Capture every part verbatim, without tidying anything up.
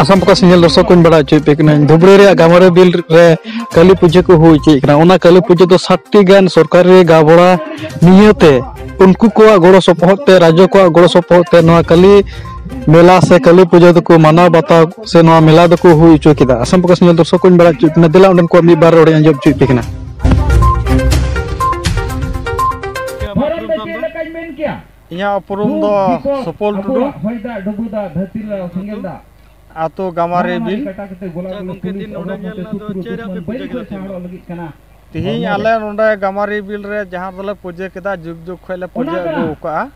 ᱥᱟᱢ ᱯᱨᱚᱠᱟᱥ ᱧᱮᱞ ᱫᱚᱨᱥᱚᱠ ᱠᱚᱧ ᱵᱟᱲᱟᱭ ᱦᱚᱪᱚᱭᱮᱫ ᱯᱮ ᱠᱟᱹᱱᱟᱹᱧ, ᱫᱷᱩᱵᱽᱲᱤ ᱨᱮᱭᱟᱜ ᱜᱟᱢᱟᱨᱤ ᱵᱤᱞ ᱨᱮ ᱠᱟᱹᱞᱤ ᱯᱩᱡᱟᱹ ᱠᱚ ᱦᱩᱭ ᱦᱚᱪᱚᱭᱮᱫ ᱠᱟᱱᱟ᱾ ᱚᱱᱟ ᱠᱟᱹᱞᱤ ᱯᱩᱡᱟᱹ ᱫᱚ ᱥᱟᱛᱴᱤ ᱜᱟᱱ ᱥᱚᱨᱠᱟᱨᱤ ᱜᱟᱵᱲᱟ ᱱᱤᱭᱟᱹᱛᱮ ᱩᱱᱠᱩ ᱠᱚᱣᱟᱜ ᱜᱚᱲᱚ ᱥᱚᱯᱚᱦᱚᱫ ᱛᱮ, ᱨᱟᱡᱽᱡᱚ ᱠᱚᱣᱟᱜ ᱜᱚᱲᱚ ᱥᱚᱯᱚᱦᱚᱫ ᱛᱮ ᱱᱚᱣᱟ ᱠᱟᱹᱞᱤ ᱢᱮᱞᱟ ᱥᱮ ᱠᱟᱹᱞᱤ ᱯᱩᱡᱟᱹ ᱫᱚᱠᱚ ᱢᱟᱱᱟᱣ ᱵᱟᱛᱟᱣ ᱥᱮ ᱱᱚᱣᱟ ᱢᱮᱞᱟ ᱫᱚᱠᱚ ᱦᱩᱭ ᱦᱚᱪᱚ ᱠᱮᱫᱟ᱾ ᱟᱥᱟᱢ ᱯᱨᱚᱠᱟᱥ ᱧᱮᱞ ᱫᱚᱨᱥᱚᱠ ᱠᱚᱧ ᱵᱟᱲᱟᱭ ᱦᱚᱪᱚᱭᱮᱫ ᱠᱟᱱᱟ, ᱫᱮᱞᱟ ᱚᱸᱰᱮᱱ ᱠᱚᱣᱟᱜ ᱢᱤᱫ ᱵᱟᱨ ᱨᱚᱲ ᱤᱧ ᱟᱸᱡᱚᱢ ᱦᱚᱪᱚᱭᱮᱫ ᱯᱮ ᱠᱟᱱᱟ᱾ ᱫᱷᱚᱨᱚᱢ ᱫᱚ ᱪᱮᱫ ᱞᱮᱠᱟᱧ ᱢᱮᱱ ᱠᱮᱭᱟ? ᱤᱧᱟᱹᱜ ᱩᱯᱨᱩᱢ ᱫᱚ ᱫᱩᱠ ᱵᱤᱯᱚᱫ, ᱥᱩᱯᱚᱞ ᱴᱩᱰᱩ᱾ ᱟᱵᱚᱣᱟᱜ ᱦᱚᱭ ᱫᱟᱜ, ᱰᱩᱵᱟᱹ ᱫᱟᱜ, ᱫᱷᱟᱹᱨᱛᱤ ᱨᱮ ᱥᱮᱸᱜᱮᱞ ᱫᱟᱜ᱾ ᱟᱛᱳ ᱜᱟᱢᱟᱨᱤ ᱢᱟᱨᱟᱝ ᱢᱟᱨᱟᱝ ᱵᱤᱞ᱾ ᱠᱟᱴᱟ ᱠᱟᱛᱮ ᱜᱚᱞᱟ ᱟᱪᱪᱷᱟ, ᱜᱚᱞᱤ ᱜᱚᱢᱠᱮ, ᱠᱷᱟᱹᱞᱤ ᱫᱤᱱ ᱱᱚᱰᱮ ᱥᱚᱦᱚᱨ ᱧᱮᱞ ᱠᱷᱚᱱ ᱞᱮᱱᱟ ᱫᱚ ᱥᱩᱛᱩᱜ ᱪᱮᱫ ᱨᱮᱭᱟᱜ ᱯᱮ ᱫᱩᱥᱢᱚᱱ ᱯᱩᱡᱟᱹ ᱵᱟᱹᱭᱨᱤ ᱠᱮᱫᱟ ᱠᱷᱚᱱ ᱛᱮᱦᱮᱧ ᱫᱚ? ᱥᱟᱦᱟᱲᱚᱜ ᱞᱟᱹᱜᱤᱫ ᱠᱟᱱᱟ᱾ ᱛᱮᱦᱮᱧ ᱦᱚᱲᱢᱚ ᱟᱞᱮ ᱨᱮ ᱱᱚᱰᱮ ᱜᱟᱢᱟᱨᱤ ᱵᱤᱞ ᱨᱮ ᱡᱟᱦᱟᱸ ᱫᱚᱞᱮ ᱯᱩᱡᱟᱹ ᱠᱮᱫᱟ, ᱡᱩᱜᱽ ᱡᱩᱜᱽ ᱠᱷᱚᱱ ᱞᱮ ᱚᱱᱟ ᱯᱩᱡᱟᱹ ᱫᱚ ᱟᱹᱜᱩ ᱟᱠᱟᱫᱼᱟ᱾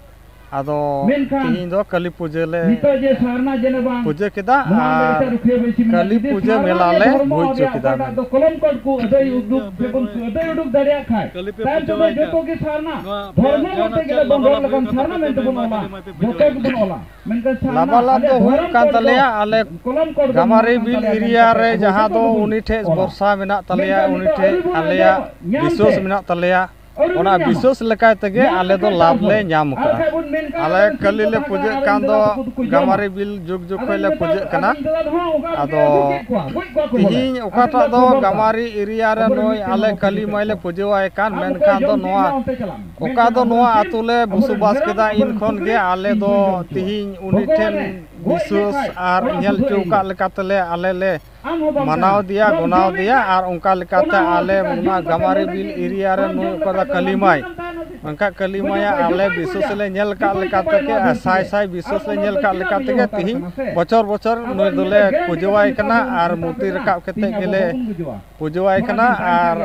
ᱟᱫᱚ ᱢᱮᱱᱠᱷᱟᱱ ᱛᱮᱦᱮᱧ ᱫᱚ ᱠᱟᱹᱞᱤ ᱯᱩᱡᱟᱹ ᱞᱮ ᱱᱤᱛᱚᱜ ᱡᱮ ᱥᱟᱨᱱᱟ ᱡᱮᱱᱚ ᱵᱟᱝ ᱯᱩᱡᱟᱹ ᱠᱮᱫᱟ ᱱᱚᱣᱟ ᱟᱨ ᱮᱴᱟᱜ ᱨᱩᱠᱷᱤᱭᱟᱹ ᱵᱟᱹᱭᱥᱤ ᱢᱮᱱᱟᱜ ᱠᱟᱹᱞᱤ ᱡᱩᱫᱤ ᱯᱩᱡᱟᱹ ᱥᱟᱨᱱᱟ ᱢᱮᱞᱟ ᱡᱮ ᱞᱮ ᱫᱷᱚᱨᱢᱚ ᱦᱩᱭ ᱦᱚᱪᱚ ᱨᱮᱭᱟᱜ ᱠᱮᱫᱟ ᱚᱠᱟᱴᱟᱜ ᱱᱚᱰᱮ᱾ ᱫᱚ ᱠᱚᱞᱚᱢ ᱠᱚᱴ ᱠᱚ ᱟᱹᱫᱟᱹᱭ ᱩᱫᱩᱜ ᱥᱮ ᱵᱚᱱ ᱟᱹᱫᱟᱹᱭ ᱩᱰᱩᱠ ᱫᱟᱲᱮᱭᱟᱜ ᱠᱷᱟᱡ, ᱠᱟᱹᱞᱤ ᱯᱮ ᱛᱟᱭᱚᱢ ᱯᱩᱡᱟᱹ ᱛᱮᱫᱚ ᱟᱭ ᱡᱚᱛᱚ ᱠᱷᱟᱡ᱾ ᱜᱮ ᱥᱟᱨᱱᱟ ᱱᱚᱣᱟ ᱟᱯᱮᱭᱟᱜ ᱫᱷᱚᱨᱢᱚ ᱡᱟᱦᱟᱸ ᱢᱚᱛᱮ ᱪᱮᱫ ᱜᱮᱞᱮ ᱵᱚᱱ ᱞᱟᱵᱟ ᱨᱚᱲ ᱞᱟᱵᱟ ᱞᱮᱠᱷᱟᱱ ᱦᱩᱭᱩᱜ ᱠᱟᱱ ᱥᱟᱨᱱᱟ ᱛᱟᱯᱮ ᱢᱮᱱᱛᱮ ᱵᱚᱱ ᱠᱟᱹᱞᱤ ᱚᱞᱟ᱾ ᱢᱟᱭ ᱯᱮ ᱯᱩᱡᱟᱹ ᱡᱚᱛᱚ ᱟᱭ ᱜᱮᱵᱚᱱ ᱠᱷᱟᱡ᱾ ᱚᱞᱟ᱾ ᱢᱮᱱᱠᱷᱟᱱ ᱥᱟᱨᱱᱟ ᱞᱟᱵᱟ ᱞᱟᱵ ᱟᱞᱮ ᱫᱚ ᱫᱷᱚᱨᱚᱢ ᱦᱩᱭᱩᱜ ᱠᱟᱱ ᱠᱚᱫᱚ ᱛᱟᱞᱮᱭᱟ, ᱟᱞᱮ ᱠᱚᱞᱚᱢ ᱠᱚᱴ ᱫᱚ ᱜᱟᱢᱟᱨᱤ ᱵᱟᱝ ᱠᱟᱱ ᱵᱤᱞ ᱛᱟᱞᱮᱭᱟ, ᱮᱨᱤᱭᱟ ᱢᱮᱱᱠᱷᱟᱱ ᱨᱮ ᱟᱞᱮ ᱡᱟᱦᱟᱸ ᱡᱚᱛᱚ ᱫᱚ ᱜᱮᱵᱚᱱ ᱩᱱᱤ ᱴᱷᱮᱡ ᱚᱞᱟ᱾ ᱵᱷᱚᱨᱥᱟ ᱢᱮᱱᱟᱜ ᱛᱟᱞᱮᱭᱟ, ᱢᱮᱱᱠᱷᱟᱱ ᱩᱱᱤ ᱱᱤᱛᱚᱜ ᱴᱷᱮᱡ ᱟᱹᱣᱨᱤ ᱵᱚᱱ ᱟᱞᱮᱭᱟᱜ ᱧᱟᱢ ᱵᱤᱥᱣᱟᱥ ᱛᱮ ᱢᱮᱱᱟᱜ ᱛᱟᱞᱮᱭᱟ, ᱟᱹᱣᱨᱤ ᱚᱱᱟ ᱵᱚᱱ ᱧᱟᱢᱟ᱾ ᱵᱤᱥᱣᱟᱥ ᱞᱮᱠᱟ ᱛᱮᱜᱮ ᱧᱟᱢ ᱟᱞᱮ ᱫᱚ ᱠᱟᱛᱮ ᱞᱟᱵᱷ ᱟᱨᱦᱚᱸ ᱞᱮ ᱧᱟᱢ ᱟᱨ ᱟᱠᱟᱫᱼᱟ᱾ ᱠᱷᱟᱡ ᱵᱚᱱ ᱢᱮᱱ ᱠᱷᱟᱱ ᱟᱞᱮ ᱟᱞᱮ ᱫᱚ ᱠᱟᱹᱞᱤ ᱥᱤᱞ ᱞᱮ ᱠᱚ ᱯᱟᱛᱟ ᱯᱩᱡᱟᱹᱜ ᱨᱮ ᱠᱟᱱ ᱟᱨ ᱫᱚ ᱤᱧ ᱫᱟᱫᱟ ᱛᱟᱠᱚ ᱫᱚᱠᱚ ᱦᱤᱡᱩᱜᱼᱟ᱾ ᱜᱟᱢᱟᱨᱤ ᱵᱤᱞ ᱡᱩᱜᱽ ᱡᱩᱜᱽ ᱟᱫᱚ ᱠᱷᱚᱡ ᱞᱮ ᱱᱤᱛᱚᱜ ᱯᱩᱡᱟᱹᱜ ᱫᱚ ᱠᱟᱱᱟ᱾ ᱟᱹᱣᱨᱤ ᱟᱹᱣᱨᱤ ᱟᱫᱚ ᱟᱹᱜᱩ ᱠᱮᱫ ᱠᱚᱣᱟ, ᱜᱚᱡ ᱠᱚᱣᱟ ᱠᱚ ᱛᱤᱦᱤᱧ ᱵᱚᱞᱮ᱾ ᱚᱠᱟᱴᱟᱜ ᱟᱫᱚ ᱟᱹᱣᱨᱤ ᱜᱟᱢᱟᱨᱤ ᱮᱨᱤᱭᱟ ᱨᱮ ᱟᱹᱜᱩ ᱱᱩᱭ ᱟᱞᱮ ᱠᱟᱹᱞᱤ ᱢᱟᱭ ᱞᱮ ᱯᱩᱡᱟᱹᱣᱟᱭ ᱠᱟᱱ, ᱟᱨ ᱢᱮᱱᱠᱷᱟᱱ ᱫᱚ ᱡᱚᱢ ᱱᱚᱣᱟ ᱥᱤᱢ ᱚᱱᱛᱮ ᱪᱟᱞᱟᱜ ᱢᱮ᱾ ᱚᱠᱟ ᱫᱚ ᱢᱮᱱᱠᱷᱟᱱ ᱱᱚᱣᱟ ᱟᱵᱚ ᱟᱹᱛᱩ ᱞᱮ ᱟᱵᱚᱨᱮᱱ ᱵᱚᱥᱚᱵᱟᱥ ᱢᱮᱨᱚᱢ ᱠᱮᱫᱟ, ᱠᱚᱵᱚᱱ ᱤᱱ ᱠᱷᱚᱱ ᱜᱮ ᱥᱩᱠᱨᱤ ᱟᱞᱮ ᱫᱚ ᱵᱚᱱ ᱡᱚᱢ ᱠᱚᱣᱟ᱾ ᱛᱤᱦᱤᱧ ᱩᱱᱤ ᱵᱷᱚᱜᱚᱵᱟᱱ ᱴᱷᱮᱱ ᱨᱮ ᱜᱚᱡ ᱵᱤᱥᱣᱟᱹᱥ ᱞᱮᱠᱷᱟᱡ ᱟᱨ ᱚᱱᱟ ᱧᱮᱞ ᱦᱚᱪᱚ ᱟᱠᱟᱫ ᱞᱮᱠᱟ ᱛᱮᱞᱮ ᱟᱞᱮ ᱞᱮ ᱟᱢ ᱦᱚᱸ ᱵᱟᱢ ᱢᱟᱱᱟᱣ ᱥᱮᱱᱟ᱾ ᱫᱤᱭᱟ, ᱱᱚᱣᱟ ᱜᱚᱱᱟᱣ ᱵᱩᱡᱷᱟᱹᱣ ᱫᱤᱭᱟ᱾ ᱢᱮᱱᱠᱷᱟᱱ ᱟᱨ ᱚᱱᱠᱟ ᱞᱮᱠᱟᱛᱮ ᱚᱱᱟ ᱦᱚᱸ ᱟᱞᱮ ᱪᱮᱫᱟᱜ ᱚᱱᱟ ᱦᱤᱡᱩᱜ ᱠᱟᱱ ᱜᱟᱢᱟᱨᱤ ᱛᱟᱭᱱᱚᱢ ᱵᱤᱞ ᱛᱮ ᱮᱨᱤᱭᱟ ᱨᱮ ᱱᱚᱣᱟ ᱱᱩᱭ ᱵᱩᱡᱷᱟᱹᱣ ᱚᱠᱚᱭ ᱫᱚ ᱠᱟᱹᱞᱤ ᱢᱟᱭ ᱦᱤᱡᱩᱜ ᱠᱟᱱ ᱛᱟᱭᱱᱚᱢ ᱛᱮ ᱚᱱᱠᱟ ᱠᱟᱹᱞᱤ ᱵᱩᱡᱷᱟᱹᱣ ᱢᱟᱭᱟ, ᱦᱤᱡᱩᱜ ᱟᱞᱮ ᱠᱟᱱ ᱛᱟᱭᱱᱚᱢ ᱵᱤᱥᱩ ᱛᱮ ᱥᱮᱞᱮ ᱧᱮᱞ ᱠᱟᱜ ᱵᱩᱡᱷᱟᱹᱣ ᱞᱮᱠᱟ ᱪᱟᱵᱟ ᱛᱮᱜᱮ, ᱠᱟᱱᱟ ᱥᱟᱭ ᱵᱩᱡᱷᱟᱹᱣ᱾ ᱥᱟᱭ ᱵᱤᱥᱩ ᱟᱨ ᱥᱮ ᱚᱱᱟ ᱧᱮᱞ ᱫᱚ ᱠᱟᱜ ᱪᱮᱫᱟᱜ ᱞᱮᱠᱟ ᱵᱩᱡᱷᱟᱹᱣ ᱛᱮᱜᱮ ᱦᱟᱛᱟᱲ ᱛᱤᱦᱤᱧ ᱠᱟᱱᱟ ᱥᱮ? ᱵᱚᱪᱷᱚᱨ ᱵᱚᱪᱷᱚᱨ ᱟᱫᱚ ᱱᱩᱭ ᱚᱱᱟ ᱫᱚᱞᱮ ᱫᱚ ᱯᱩᱡᱟᱹᱣᱟᱭ ᱠᱟᱱᱟ ᱟᱨ ᱢᱩᱨᱛᱤ ᱨᱟᱠᱟᱵ ᱠᱟᱛᱮ ᱛᱤᱦᱤᱧ ᱟᱵᱚ ᱜᱮᱞᱮ ᱵᱟᱵᱚᱱ ᱵᱩᱡᱷᱟᱹᱣᱟ᱾ ᱯᱩᱡᱟᱹᱣᱟᱭ ᱠᱟᱱᱟ᱾ ᱟᱨ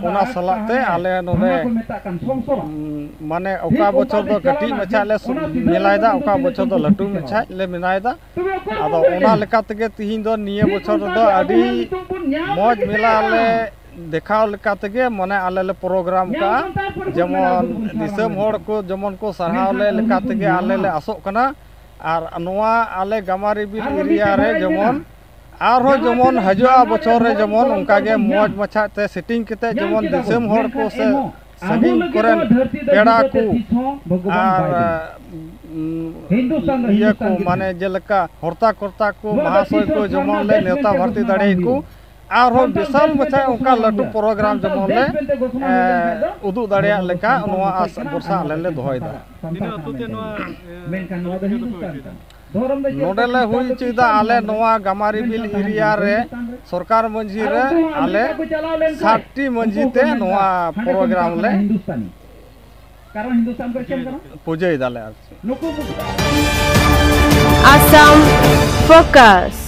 ᱚᱱᱟ ᱥᱟᱞᱟᱜ ᱛᱮ ᱟᱞᱮ ᱱᱚᱰᱮ, ᱢᱟᱱᱮ, ᱚᱠᱟ ᱵᱚᱪᱷᱚᱨ ᱫᱚ ᱠᱟᱹᱴᱤᱡ ᱢᱟᱪᱷᱟ ᱞᱮ ᱢᱮᱞᱟᱭᱮᱫᱟ, ᱚᱠᱟ ᱵᱚᱪᱷᱚᱨ ᱫᱚ ᱞᱟᱹᱴᱩ ᱢᱟᱪᱷᱟ ᱞᱮ ᱢᱮᱞᱟᱭᱮᱫᱟ᱾ ᱟᱫᱚ ᱚᱱᱟ ᱞᱮᱠᱟ ᱛᱮᱜᱮ ᱛᱤᱦᱤᱧ ᱫᱚ, ᱱᱤᱭᱟᱹ ᱵᱚᱪᱷᱚᱨ ᱨᱮᱫᱚ ᱟᱹᱰᱤ ᱢᱚᱡᱽ ᱢᱮᱞᱟ ᱞᱮ ᱫᱮᱠᱷᱟᱣ ᱞᱮᱠᱟ ᱛᱮᱜᱮ, ᱢᱟᱱᱮ, ᱟᱞᱮ ᱞᱮ ᱯᱨᱳᱜᱨᱟᱢ ᱠᱟᱜᱼᱟ᱾ ᱡᱮᱢᱚᱱ ᱫᱤᱥᱚᱢ ᱦᱚᱲ ᱠᱚ ᱡᱮᱢᱚᱱ ᱠᱚ ᱥᱟᱨᱦᱟᱣ ᱞᱮ ᱞᱮᱠᱟ ᱛᱮᱜᱮ ᱟᱞᱮ ᱞᱮ ᱟᱥᱚᱜ ᱠᱟᱱᱟ᱾ ᱟᱨ ᱱᱚᱣᱟ ᱟᱞᱮ ᱜᱟᱢᱟᱨᱤ ᱵᱤᱞ ᱮᱨᱤᱭᱟ ᱨᱮ ᱡᱮᱢᱚᱱ ᱟᱨᱦᱚᱸ ᱡᱮᱢᱚᱱ ᱦᱤᱡᱩᱜᱼᱟ ᱵᱚᱪᱷᱚᱨ ᱨᱮ ᱡᱮᱢᱚᱱ ᱚᱱᱠᱟ ᱜᱮ ᱢᱚᱡᱽ ᱢᱟᱪᱷᱟ ᱛᱮ ᱥᱮᱴᱤᱝ ᱠᱟᱛᱮ ᱡᱮᱢᱚᱱ ᱫᱤᱥᱚᱢ ᱦᱚᱲ ᱠᱚ ᱥᱮ ᱥᱟᱺᱜᱤᱧ ᱠᱚᱨᱮᱱ ᱯᱮᱲᱟ ᱠᱚ ᱟᱨ ᱤᱭᱟᱹ ᱠᱚ, ᱢᱟᱱᱮ ᱡᱮᱞᱮᱠᱟ ᱦᱚᱨᱛᱟ ᱠᱚᱨᱛᱟ ᱠᱚ, ᱢᱟᱦᱟᱥᱚᱭ ᱠᱚ ᱡᱮᱢᱚᱱ ᱞᱮ ᱱᱮᱣᱛᱟ ᱵᱷᱟᱨᱛᱤ ᱫᱟᱲᱮᱭᱟᱠᱚ, ᱟᱨᱦᱚᱸ ᱵᱤᱥᱟᱞ ᱢᱟᱪᱷᱟ ᱚᱱᱠᱟ ᱞᱟᱹᱴᱩ ᱯᱨᱳᱜᱨᱟᱢ ᱡᱮᱢᱚᱱ ᱞᱮ ᱮ, ᱩᱫᱩᱜ ᱫᱟᱲᱮᱭᱟᱜ ᱞᱮᱠᱟ ᱱᱚᱣᱟ ᱟᱥ ᱵᱷᱚᱨᱥᱟ ᱟᱞᱮ ᱞᱮ ᱫᱚᱦᱚᱭᱮᱫᱟ᱾ ᱛᱤᱱᱟᱹᱜ ᱟᱹᱛᱩ ᱛᱮ ᱱᱚᱣᱟ, ᱮ, ᱢᱮᱱᱠᱷᱟᱱ ᱱᱚᱣᱟ ᱫᱚ ᱤᱭᱟᱹ ᱫᱚᱯᱮ ᱦᱤᱱᱫᱩᱥᱛᱟᱱ ᱦᱩᱭ ᱠᱟᱱᱟ᱾ ᱠᱟᱱᱟ᱾ ᱱᱚᱰᱮ ᱞᱮ ᱦᱩᱭ ᱦᱚᱪᱚᱭᱮᱫᱟ ᱟᱞᱮ ᱱᱚᱣᱟ ᱜᱟᱢᱟᱨᱤᱵᱤᱞ ᱮᱨᱤᱭᱟ ᱨᱮ, ᱥᱚᱨᱠᱟᱨ ᱢᱟᱹᱡᱷᱤ ᱨᱮ ᱟᱞᱮ ᱥᱟᱛᱴᱤ ᱢᱟᱹᱡᱷᱤ ᱛᱮ ᱱᱚᱣᱟ ᱯᱨᱳᱜᱨᱟᱢ ᱞᱮ ᱯᱩᱡᱟᱹᱭᱮᱫᱟᱞᱮ ᱟᱨ ᱪᱮᱫ᱾ ᱱᱩᱠᱩ ᱟᱥᱟᱢ ᱯᱷᱳᱠᱟᱥ᱾